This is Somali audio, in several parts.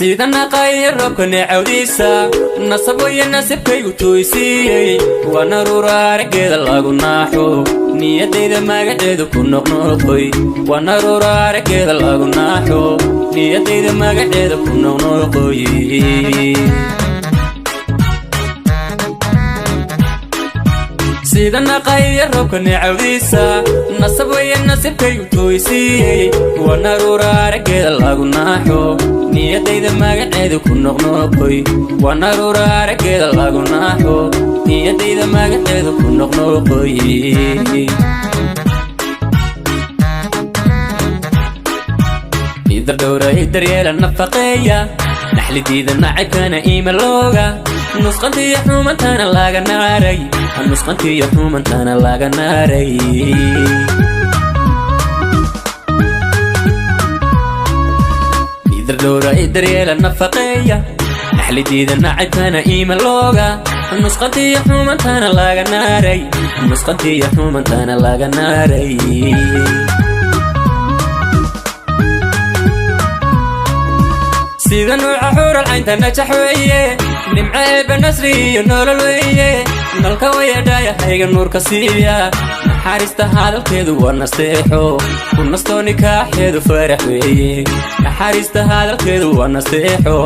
Sida naqaya roobka neecawdiisa, nasab waya nasibkaygu tooysiiyey. Waa naruura araggeeda lagu naaxo, niyadayda magaceedu ku noqnoqoy. Waa naruura araggeeda lagu naaxo, niyadayda magaceeda ku noqnoqoy. Sida naqaya roobka neecawdiisa, nasab waya nasibkaygu tooysiiyey. Waa naruura araggeeda lagu naaxo, niyadayda magaceedu ku noqnoqoy. Waa naruura araggeeda lagu naaxo, niyadayda magaceedu ku noqnoqoy. Idar dhowra, daryeela, nafaqeeya, naxlidiida nacabkana iimalooga, nusqantiyo xumantana laga naaray, nusqantiyo xumantana laga naaray. Idar dhowra, daryeela, nafaqeeya, naxlidiida nacabkana iimalooga, nusqantiyo xumantana laga naaray, nusqantiyo xumantana laga naaray. Sida nuuca xuural caynta najax weeye, nimco eebba nasri iyo nolol weeye. Nalka wayadhaayahayga nuurka siiya, naxariista hadalkeedu waa nasteexo, ku nastoo nikaaxeedu farax weeye. Naxariista hadalkeedu waa nasteexo,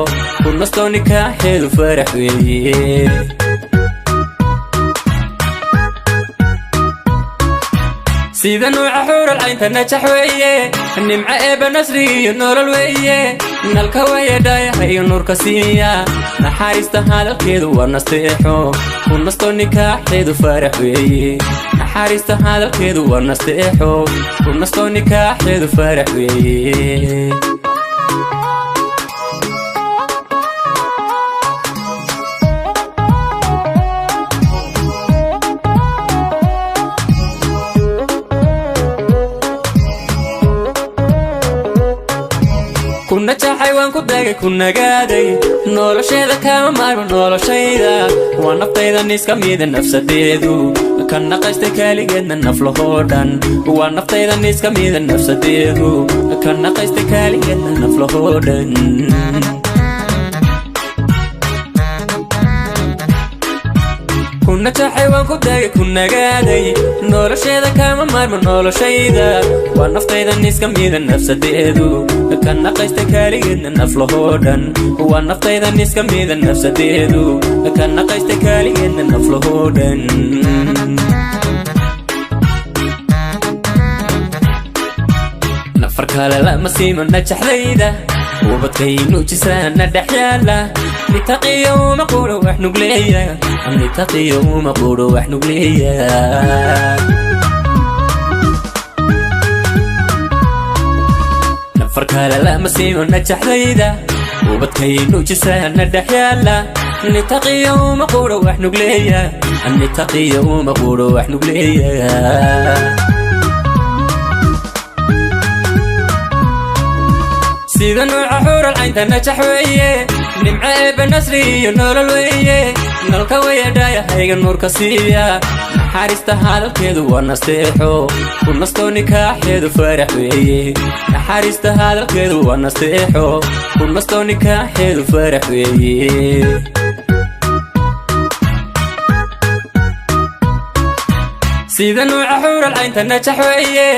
ku nastoo nikaaxeedu farax weeye. Sida nuuca xuural caynta najax weeye, nimco eebba nasri iyo nolol weeye. Nalka wayadhaayahayo nuurka siiya, naxariista hadalkeedu waa nasteexo, ku nastoo nikaaxeedu farax weeye. Naxariista hadalkeedu waa nasteexo, ku nastoo nikaaxeedu farax weeye. Ku najaxay waan ku dagay, ku nagaaday, nolosheeda kama maarmo noloshayda. Waa naftaydan iska mida nafsadeedu, ka naqaystay kaaligeedna naflahoo dhan. Waa naftaydan iska mida nafsadeedu, ka naqaystay kaaligeedna naflahoo dhan. Ku najaxay waan ku dagay, ku nagaaday, nolosheeda kama maarmo noloshayda. Waa naftaydan iska mida nafsadeedu, ka naqaystay kaaligeedna naflahoo dhan. Waa naftaydan iska mida nafsadeedu, ka naqaystay kaaligeedna naflahoo dhan. Nafar kale lama siimo najaxdayda, ubadkaynu jisaana dhex yaala. Nitaqiyo uma quro wax nugleeya, nitaqiyo uma quro wax nugleeya. Nafar kale lama siimo najaxdayda, ubadkaynu jisaana dhex yaala. Nitaqiyo uma quro wax nugleeya, nitaqiyo uma quro wax nugleeya. Sida nuuca xuural caynta najax weeye, nimco eebba nasri iyo nolol weeye. Nalka wayadhaayahayga nuurka siiya, naxariista hadalkeedu waa nasteexo, ku nastoo nikaaxeedu farax weeye. Naxariista hadalkeedu waa nasteexo, ku nastoo nikaaxeedu farax weeye. Sida nuuca xuural caynta najax weeye,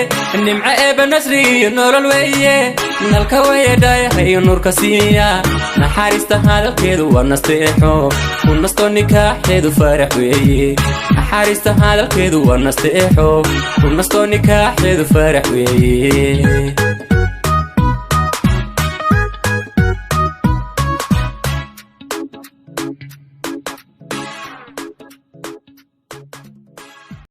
nimco eebba nasri iyo nolol weeye. Nalka wayadhaayahayo nuurka siiya, naxariista hadalkeedu waa nasteexo, ku nastoo nikaaxeedu farax weeye. Naxariista hadalkeedu waa nasteexo, ku nastoo nikaaxeedu farax weeye.